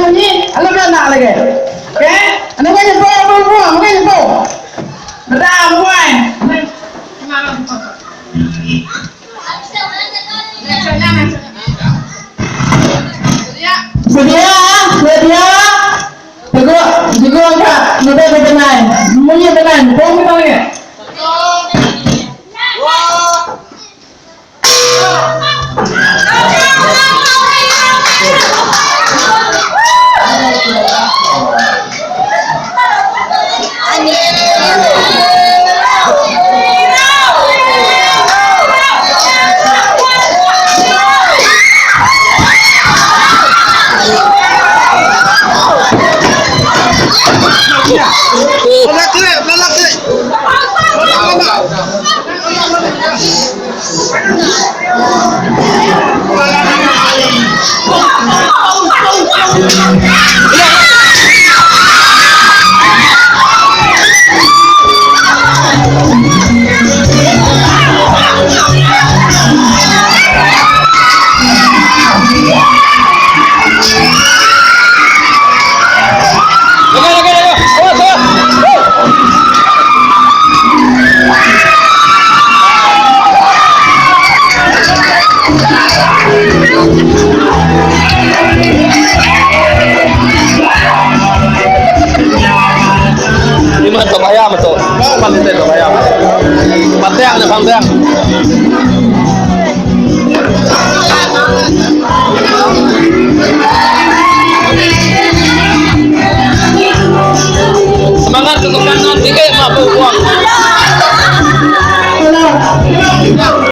munyi lalu beranak lagi. Okey. Anu buai nyepuk abu buah bukai nyepuk. Bedau buai. Sedia, sedia. Teguk, jegong ka ngedai bebenai. Munyi benai, bung kita lagi.